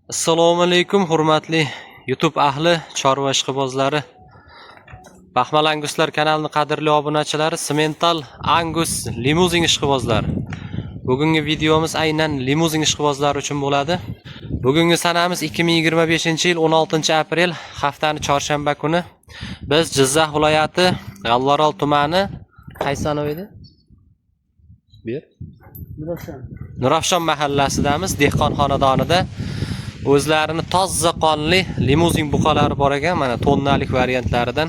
Assalomu alaykum hurmatli YouTube ahli, chorva ishqibozlari. Baxmal Anguslar kanalining qadrli obunachilari, Simmental Angus limuzin ishqibozlari. Bugungi videomiz aynan limuzin ishqibozlari uchun bo'ladi. Bugungi sanamiz 2025-yil 16-aprel, haftani chorshanba kuni. Biz Jizzax viloyati G'allaorol tumani qaysi anavi edi? Bu yer? Nurafshon mahallasidamiz, dehqon xonadonida. O'zlarini toza qonli limuzin buqalari bor ekan, mana tonnalik variantlaridan.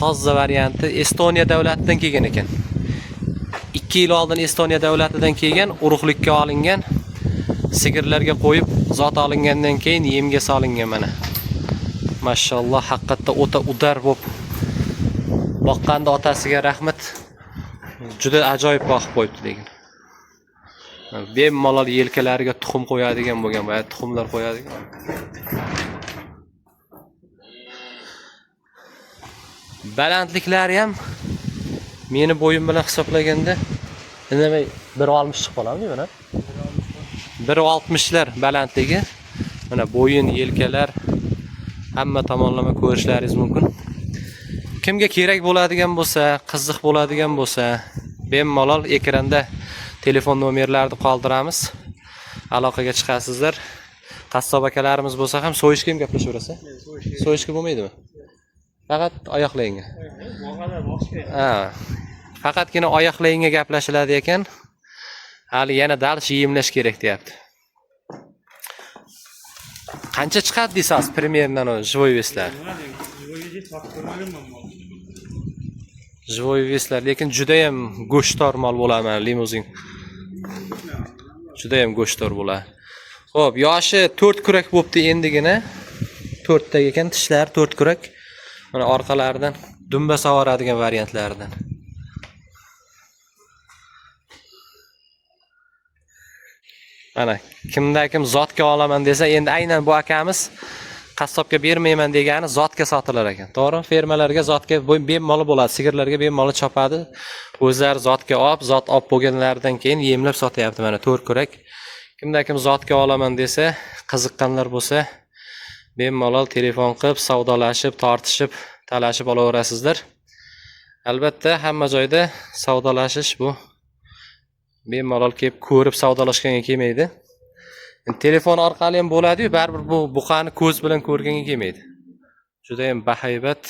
Toza varianti Estoniya davlatidan kelgan ekan. 2 yil oldin Estoniya davlatidan kelgan, urug'likka olingan. Sigirlarga qo'yib zot olingandan keyin yemga solingan mana. Mashalloh, haqiqatda o'ta udar bo'lib boqqanda otasiga rahmat. Juda ajoyib boqib qo'yibdi lekin. Bemalol yelkalariga tuxum qo'yadigan bo'lgan, boya tuxumlar qo'yadigan. Balandliklari ham meni bo'yim bilan hisoblaganda indamay 1.60 chiqib qoladimi mana? 1.60lar balandligi. Mana bo'yin, yelkalar hamma tomonlama ko'rishlaringiz mumkin. Kimga kerak bo'ladigan bo'lsa, qiziq bo'ladigan bo'lsa, bemalol ekranda telefon nomerlarini qoldiramiz. Aloqaga chiqasizlar. Qassob akalarimiz bo'lsa ham so'yishga ham gaplashaverasiz. So'yishga bo'lmaydimi? Faqat oyoqlaringga. Ha. Faqatgina oyoqlaringga gaplashiladi ekan. Hali yana dal yemlash kerak deyapti. Qancha chiqadi deysiz примерно живой вес lar? Живой вес lar, lekin juda ham go'shtdor mol bo'ladi mana limuzin. Juda ham go'shtdor bo'ladi. Xo'p, yoshi 4 kurak bo'pti endigina. 4 ta ekan, tishlari 4 kurak. Mana orqalaridan dumba savoradigan variantlaridan. Mana kimda kim zotga olaman desa, endi aynan bu akamiz qassobga bermayman degani zotga sotilar ekan. To'g'ri, fermalarga zotga bemalol bo'ladi, sigirlarga bemalol chopadi. O'zlari zotga olib, zot olib bo'lganlaridan keyin yemlab sotyapti mana 4 kurak. Kimda kim zotga olaman desa, qiziqqanlar bo'lsa, bemalol telefon qilib, savdolashib, tortishib, talashib olaverasizlar. Albatta, hamma joyda savdolashish bu bemalol kelib ko'rib savdolashganga kelmaydi. Endi telefon orqali ham bo'ladi-yu, baribir bu buqani ko'z bilan ko'rganga kelmaydi. Juda ham bahaybat,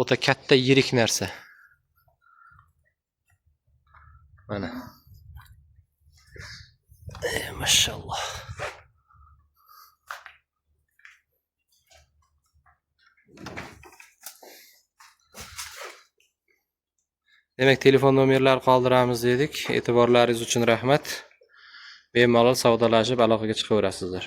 o'ta katta yirik narsa. Mana. Mashalloh. Demak, telefon nomerlari qoldiramiz dedik. E'tiborlaringiz uchun rahmat. Bemalol savdolashib aloqaga chiqaverasizlar.